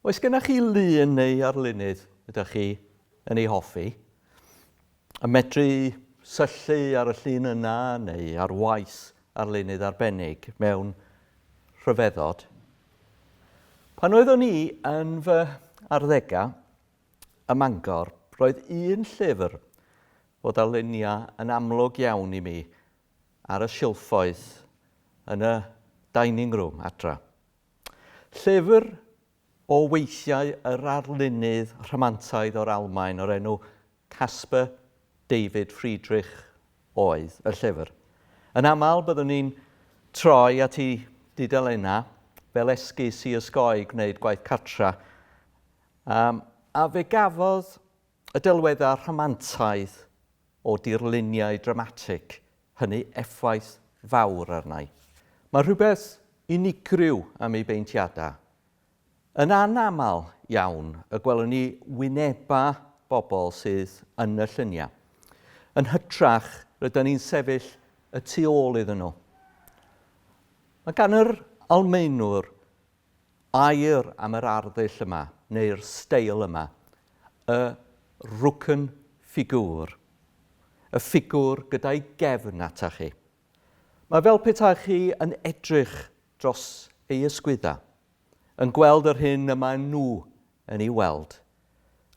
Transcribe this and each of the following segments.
Oes gennych chi lun neu arlunydd ydych chi yn ei hoffi? Yn medru syllu ar y llun yna neu ar waith arlunydd arbennig mewn rhyfeddod? Pan oeddwn i yn fy arddegau ym Mangor, roedd un llyfr o ddarluniau yn amlwg iawn i mi ar y silffoedd yn y dining room adra. Llyfr o weithiau yr arlunydd rhamantaidd o'r Almaen o'r enw Caspar David Friedrich oedd y llyfr. Yn aml byddwn ni'n troi at ei dudalennau fel esgus i osgoi gwneud gwaith cartra, um, a fe gafodd y delweddau rhamantaidd o dirluniau dramatig hynny effaith fawr arna i. Mae rhywbeth unigryw am ei beintiadau. Yn anaml iawn y gwelwn ni wynebau bobl sydd yn y lluniau. Yn hytrach, rydyn ni'n sefyll y tu ôl iddyn nhw. Mae gan yr Almaenwr air am yr arddull yma, neu'r steil yma, y Rückenfigur. Y ffigwr gyda'i gefn atach chi. Mae fel petaech chi yn edrych dros ei ysgwydda, yn gweld yr hyn y maen nhw yn ei weld.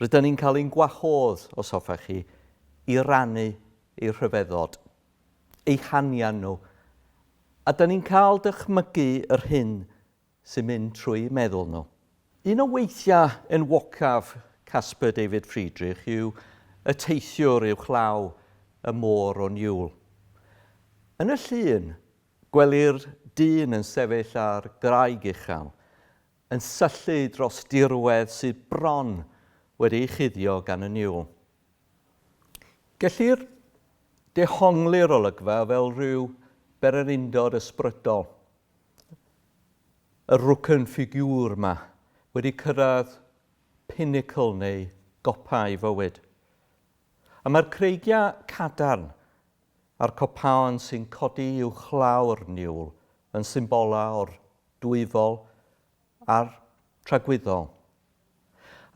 Rydyn ni'n cael ein gwahodd, os hoffech chi, i rannu eu rhyfeddod, eu hanian nhw, a dyn ni'n cael dychmygu yr hyn sy'n mynd trwy eu meddwl nhw. Un o weithiau enwocaf Caspar David Friedrich yw Y Teithiwr Uwchlaw y Môr o Niwl. Yn y llun, gwelir dyn yn sefyll ar graig uchel, yn syllu dros dirwedd sydd bron wedi ei chuddio gan y niwl. Gellir dehongli'r olygfa fel rhyw bererindod ysbrydol. Y Rückenfigur 'ma wedi cyrraedd pinnacle neu gopa ei fywyd. A mae'r creigiau cadarn a'r copaon sy'n codi uwchlaw'r niwl yn symbolau o'r dwyfol a'r tragwyddol.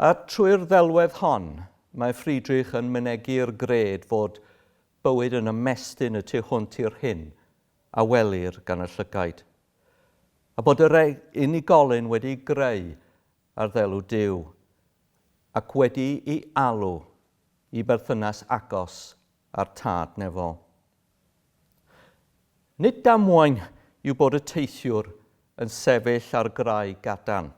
A trwy'r ddelwedd hon, mae Friedrich yn mynegi'r gred fod bywyd yn ymestyn y tu hwnt i'r hyn a welir gan y llygaid, a bod yr unigolyn wedi'i greu ar ddelw Duw ac wedi'i alw i berthynas agos â'r Tad Nefol. Nid damwain yw bod y teithiwr yn sefyll ar graig gadarn.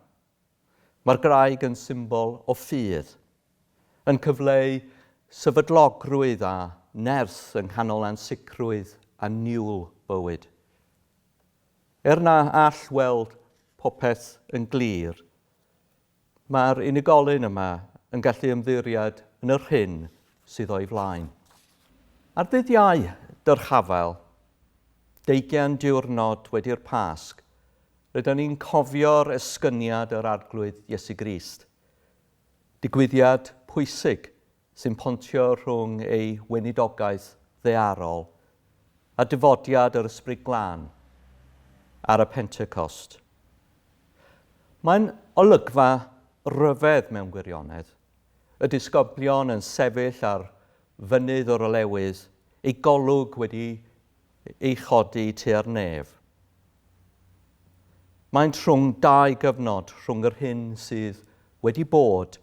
Mae'r graig yn symbol o ffydd, yn cyfleu sefydlogrwydd a nerth yng nghanol ansicrwydd a niwl bywyd. Er na all weld popeth yn glir, mae'r unigolyn yma yn gallu ymddiried yn yr hyn sydd o'i flaen. Ar ddydd Iau dyrchafael, deugain diwrnod wedi'r Pasg, Rydyn ni'n cofio'r esgyniad yr Arglwydd Iesu Grist, digwyddiad pwysig sy'n pontio rhwng ei weinidogaeth ddaearol a dyfodiad yr Ysbryd Glân ar y Pentecost. Mae'n olygfa ryfedd mewn gwirionedd, y disgyblion yn sefyll ar fynydd o'r olewydd, eu golwg wedi ei chodi tua'r nef. Maent rhwng dau gyfnod, rhwng yr hyn sydd wedi bod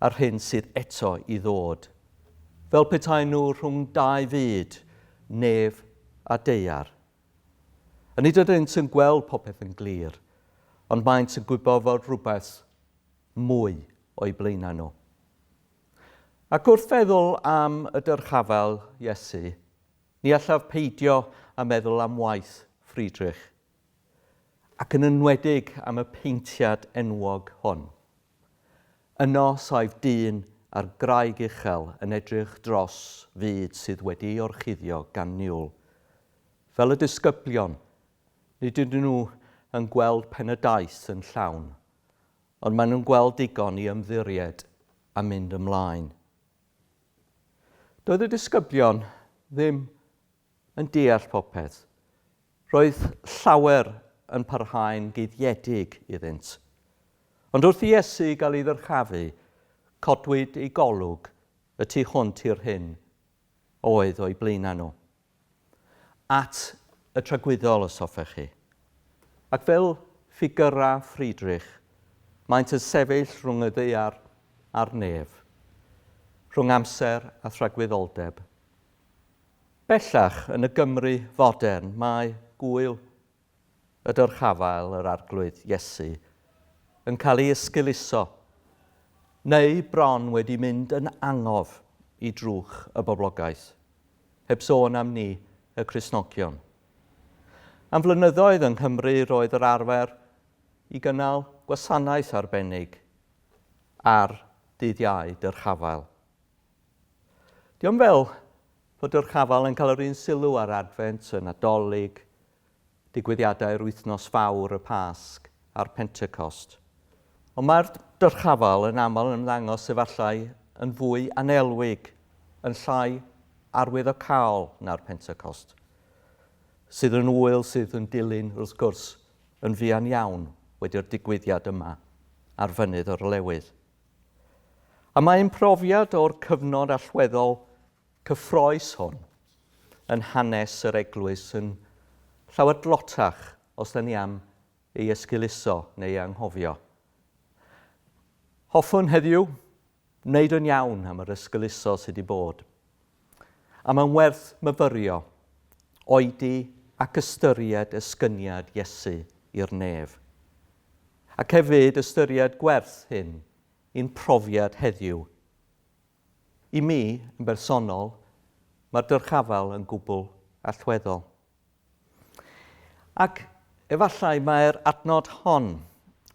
a'r hyn sydd eto i ddod. Fel petai nhw rhwng dau fyd, nef a daear. A nid ydynt yn gweld popeth yn glir, ond maent yn gwybod fod rhywbeth mwy o'u blaenau nhw. Ac wrth feddwl am y dyrchafael Iesu, ni allaf peidio â meddwl am waith Friedrich, ac yn enwedig am y peintiad enwog hwn. Yno saif dyn ar graig uchel yn edrych dros fyd sydd wedi'i orchuddio gan niwl. Fel y disgyblion, nid ydyn nhw yn gweld pen y daith yn llawn, Ond maen nhw'n gweld digon i ymddiried a mynd ymlaen. Doedd y disgyblion ddim yn deall popeth. Roedd llawer yn parhau'n guddiedig iddynt. Ond wrth i Iesu gael ei ddyrchafu, codwyd ei golwg y tu hwnt i'r hyn oedd o'u blaenau nhw. At y tragwyddol, os hoffech chi. Ac fel ffigyrau Friedrich, maent yn sefyll rhwng y ddaear a'r nef, rhwng amser a thragwyddoldeb. Bellach, yn y Gymru fodern, mae gŵyl y dyrchafael yr Arglwydd Iesu yn cael ei esgeuluso, neu bron wedi mynd yn angof i drwch y boblogaeth, heb sôn am ni, y Cristnogion. Am flynyddoedd yng Nghymru roedd yr arfer i gynnal gwasanaeth arbennig ar Dydd Iau Dyrchafael. Dio'm fel fod dyrchafael yn cael yr un sylw ar Adfent, y Nadolig, digwyddiadau'r Wythnos Fawr, y Pasg a'r Pentecost. Ond mae'r dyrchafael yn aml yn ymddangos efallai yn fwy annelwig, yn llai arwyddocaol na'r Pentecost, sydd yn ŵyl sydd yn dilyn, wrth gwrs, yn fuan iawn wedi'r digwyddiad yma ar Fynydd yr Olewydd. A mae ein profiad o'r cyfnod allweddol cyffrous hwn yn hanes yr eglwys yn llawer dlotach os da ni am ei esgeuluso neu ei anghofio. Hoffwn heddiw wneud yn iawn am yr esgeuluso sydd wedi bod. A mae'n werth myfyrio, oedi ac ystyried esgyniad Iesu i'r nef. Ac hefyd ystyried gwerth hyn i'n profiad heddiw. I mi, yn bersonol, mae'r dyrchafael yn gwbl allweddol. Ac efallai mae'r adnod hon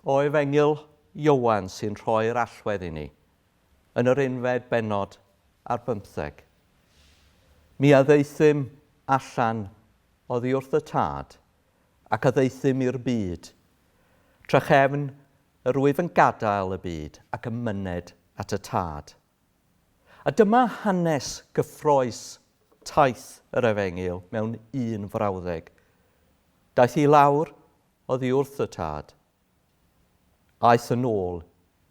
o Efengyl Ioan sy'n rhoi'r allwedd i ni, yn yr unfed bennod ar bymtheg. Mi a ddaethum allan oddi wrth y Tad, ac a ddaethum i'r byd. Trachefn, yr wyf yn gadael y byd ac yn myned at y Tad. A dyma hanes gyffrous taith yr Efengyl mewn un frawddeg. Daeth i lawr oddi wrth y Tad. Aeth yn ôl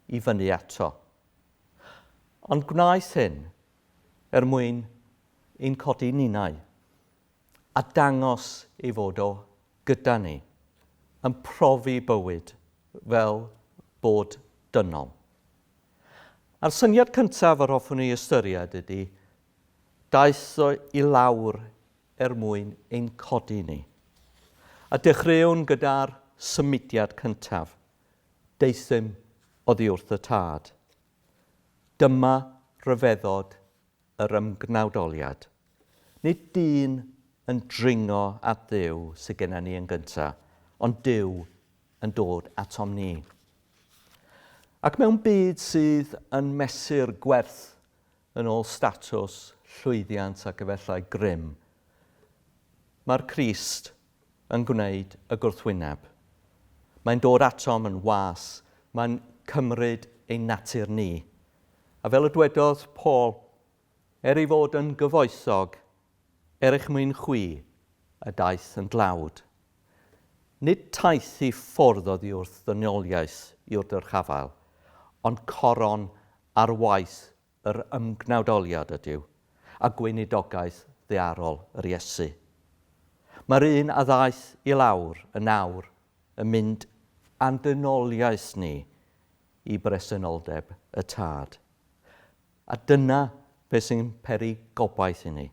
i fyny ato. Ond gwnaeth hyn er mwyn i'n codi ninnau a dangos ei fod o gyda ni, yn profi bywyd fel bod dynol. A'r syniad cyntaf yr hoffwn ei ystyried ydy, daeth o i lawr er mwyn ein codi ni. A dechreuwn gyda'r symudiad cyntaf, deuthum oddi wrth y Tad. Dyma ryfeddod yr ymgnawdoliad. Nid dyn yn dringo at Dduw sydd gennym ni yn gyntaf, ond Duw yn dod atom ni. Ac mewn byd sydd yn mesur gwerth yn ôl statws, llwyddiant ac efallai grym, mae'r Crist yn gwneud y gwrthwyneb. Mae'n dod atom yn was, mae'n cymryd ein natur ni. A fel y dwedodd Paul, er ei fod yn gyfoethog, er eich mwyn chwi, y daeth yn dlawd. Nid taith i ffwrdd oddi wrth ddynoliaeth yw'r dyrchafael, ond coron ar waith yr ymgnawdoliad ydyw, a gweinidogaeth ddaearol yr Iesu. Mae'r un a ddaeth i lawr yn awr yn mynd â'n dynoliaeth ni i bresenoldeb y Tad. A dyna beth sy'n peri gobaith i ni.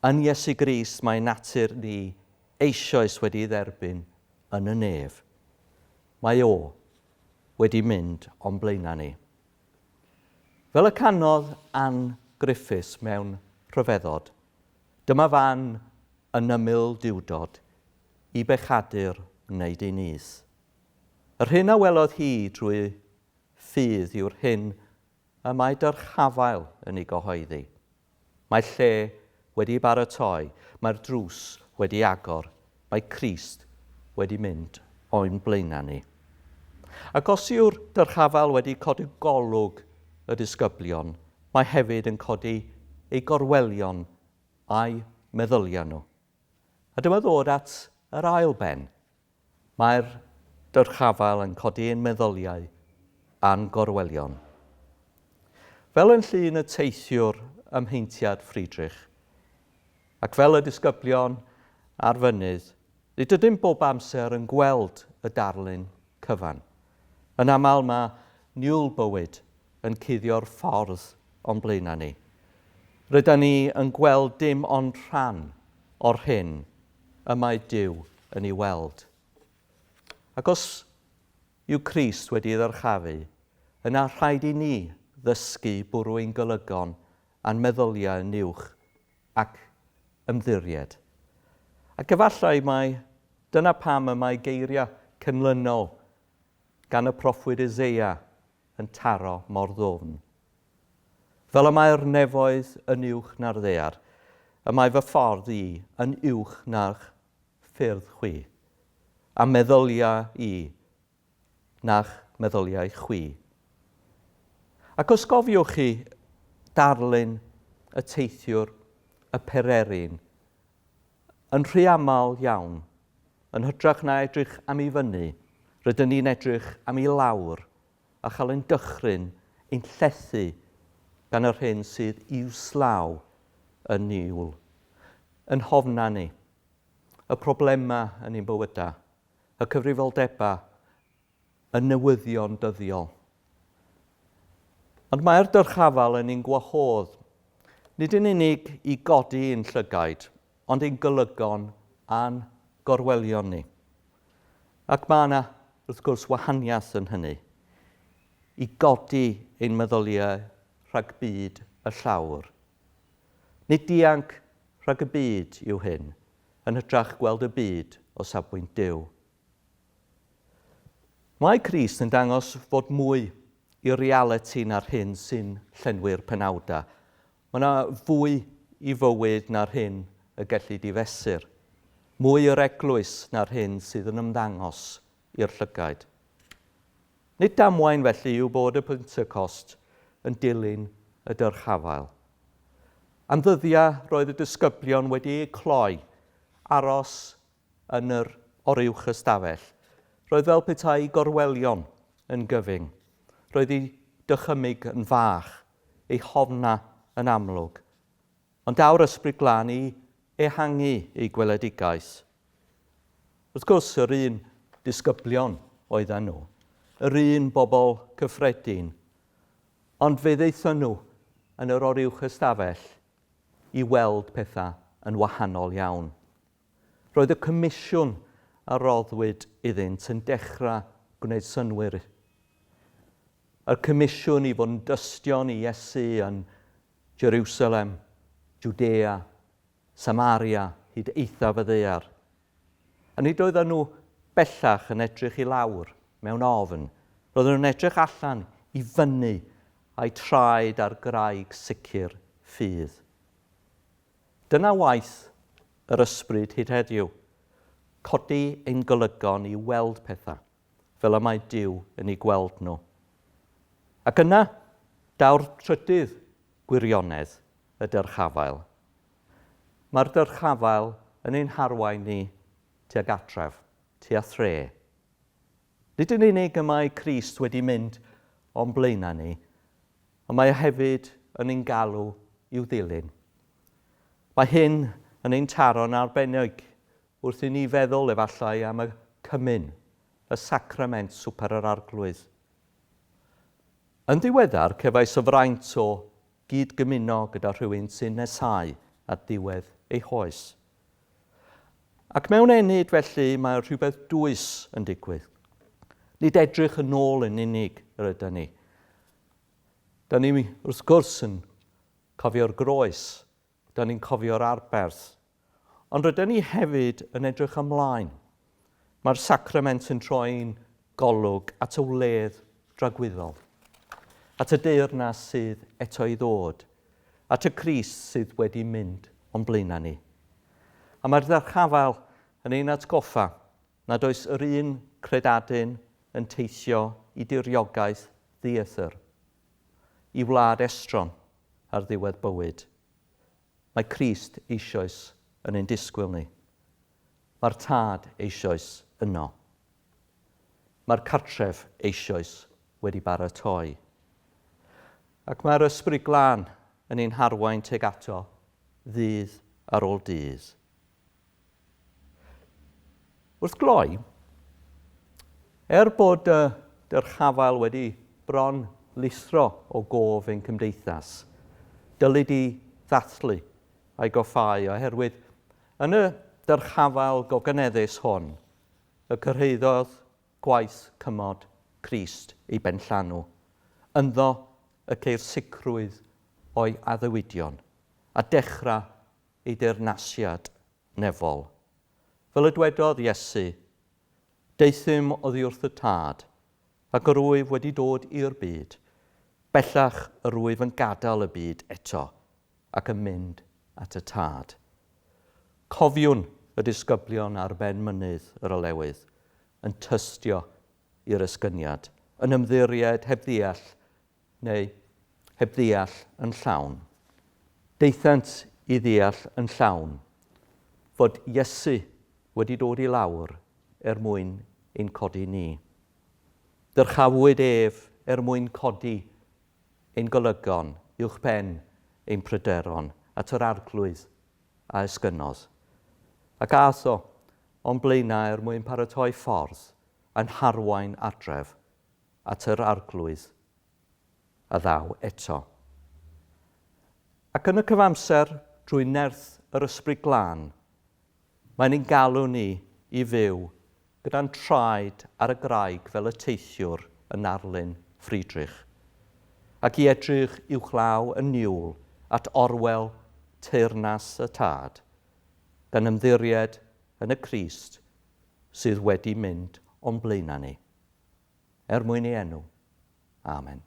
Yn Iesu Grist mae natur ni eisoes wedi ei dderbyn yn y nef. Mae o wedi mynd o'n blaenau ni. Fel y canodd Ann Griffiths mewn rhyfeddod, dyma fan yn ymyl duwdod i bechadur wneud ei nyth. Yr hyn a welodd hi drwy ffydd yw'r hyn y mae dyrchafael yn ei gyhoeddi. Mae lle wedi ei baratoi, mae'r drws wedi agor, mae Crist wedi mynd o'n blaenau ni. Ac os yw'r dyrchafael wedi codi golwg y disgyblion, mae hefyd yn codi eu gorwelion a'u meddyliau nhw. A dyma ddod at yr ail ben. Mae'r dyrchafael yn codi ein meddyliau a'n gorwelion. Fel yn llun y teithiwr ym mheintiad Friedrich, ac fel y disgyblion ar fynydd, nid ydym bob amser yn gweld y darlun cyfan. Yn aml mae niwl bywyd yn cuddio'r ffordd o'n blaenau ni. Rydan ni yn gweld dim ond rhan o'r hyn y mae Duw yn ei weld. Ac os yw Crist wedi ei ddyrchafu, yna rhaid i ni ddysgu bwrw ein golygon a'n meddyliau yn uwch ac ymddiried. Ac efallai mai dyna pam y mae geiriau canlynol gan y proffwyd Eseia yn taro mor ddwfn. Fel y mae'r nefoedd yn uwch na'r ddaear, y mae fy ffordd i yn uwch na'ch ffyrdd chwi, a meddyliau i na'ch meddyliau chwi. Ac os gofiwch chi darlun y teithiwr, y pererin, yn rhy aml iawn, yn hytrach na edrych am i fyny, rydyn ni'n edrych am i lawr a chael ein dychryn, ein llethu gan yr hyn sydd uwslaw y niwl. Yn hofna ni, y problemau yn ein bywydau, y cyfrifoldebau, y newyddion dyddiol. Ond mae'r dyrchafal yn ein gwahodd, nid yn unig i godi ein llygaid, ond ein golygon a'n gorwelion ni. Ac mae yna, wrth gwrs, wahaniaeth yn hynny. I godi ein meddyliau rhag byd y llawr. Nid dianc rhag y byd yw hyn, yn hytrach gweld y byd o safbwynt Duw. Mae Crist yn dangos fod mwy i realiti na'r hyn sy'n llenwi'r penawdau. Mae yna fwy i fywyd na'r hyn y gellid ei fesur. Mwy i'r eglwys na'r hyn sydd yn ymddangos i'r llygaid. Nid damwain felly yw bod y Pentecost yn dilyn y dyrchafael. Am ddyddiau roedd y disgyblion wedi eu cloi, aros yn yr oruwch ystafell. Roedd fel petai gorwelion yn gyfyng. Roedd ei dychymyg yn fach, ei hofna yn amlwg. Ond daw'r Ysbryd Glân i ehangu ei gweledigaeth. Wrth gwrs, yr un disgyblion oedden nhw, yr un bobl cyffredin, ond fe ddaethon nhw yn yr oruwch ystafell i weld pethau yn wahanol iawn. Roedd y comisiwn a roddwyd iddynt yn dechrau gwneud synnwyr. Y comisiwn i fod yn dystion i Iesu yn Jerusalem, Jwdea, Samaria, hyd eithaf y ddaear. A nid oedden nhw bellach yn edrych i lawr mewn ofn, roedden nhw'n edrych allan i fyny a'u traed ar graig sicr ffydd. Dyna waith yr ysbryd hyd heddiw, codi ein golygon i weld pethau fel y mae Duw yn eu gweld nhw. Ac yna, daw'r trydydd gwirionedd, y dyrchafael. Mae'r dyrchafael yn ein harwain ni tuag adref, tua thre. Nid yn unig y mae Crist wedi mynd o'n blaenau ni, ond mae e hefyd yn ein galw i'w ddilyn. Mae hyn yn ein taro'n arbennig wrth i ni feddwl efallai am y cymun, y sacrament Swper yr Arglwydd. Yn ddiweddar, cefais y fraint o gyd-gymuno gyda rhywun sy'n nesáu at ddiwedd ei hoes. Ac mewn ennyd felly mae rhywbeth dwys yn digwydd. Nid edrych yn ôl yn unig yr ydyn ni. Da ni wrth gwrs yn cofio'r groes, da ni'n cofio'r arberth, ond rydyn ni hefyd yn edrych ymlaen. Mae'r sacrament yn troi'n golwg at y wledd dragwyddol, at y deyrnas sydd eto i ddod, at y Crist sydd wedi mynd o'n blaenau ni. A mae'r ddyrchafael yn ein atgoffa nad oes yr un credadun yn teithio i diriogaeth ddieithr, i wlad estron ar ddiwedd bywyd. Mae Crist eisoes yn ein disgwyl ni. Mae'r Tad eisoes yno. Mae'r cartref eisoes wedi baratoi. Ac mae'r Ysbryd Glân yn ein harwain tuag ato ddydd ar ôl dydd. Wrth gloi, er bod y dyrchafael wedi bron lithro o gof ein cymdeithas, dylid i ddathlu a'i goffáu oherwydd yn y dyrchafael gogoneddus hwn y cyrhaeddodd gwaith cymod Crist ei benllanw. Ynddo y ceir sicrwydd o'i addewidion a dechrau ei deyrnasiad nefol. Fel y dwedodd Iesu, Deuthum oddi wrth y Tad, ac yr wyf wedi dod i'r byd, bellach yr wyf yn gadael y byd eto, ac yn mynd at y Tad. Cofiwn y disgyblion ar ben mynydd yr Olewydd, yn tystio i'r esgyniad, yn ymddiried heb ddeall neu heb ddeall yn llawn. Daethant i ddeall yn llawn fod Iesu wedi dod i lawr er mwyn ein codi ni. Dyrchafwyd ef er mwyn codi ein golygon uwchben ein pryderon at yr Arglwydd a esgynnodd. Ac aeth o o'n blaenau er mwyn paratoi ffordd a'n harwain adref at yr Arglwydd a ddaw eto. Ac yn y cyfamser, drwy nerth yr Ysbryd Glân, mae'n ein galw ni i fyw gyda'n traed ar y graig fel y teithiwr yn narlun Friedrich, ac i edrych uwchlaw y niwl at orwel teyrnas y Tad, gan ymddiried yn y Crist sydd wedi mynd o'n blaenau ni. Er mwyn ei enw. Amen.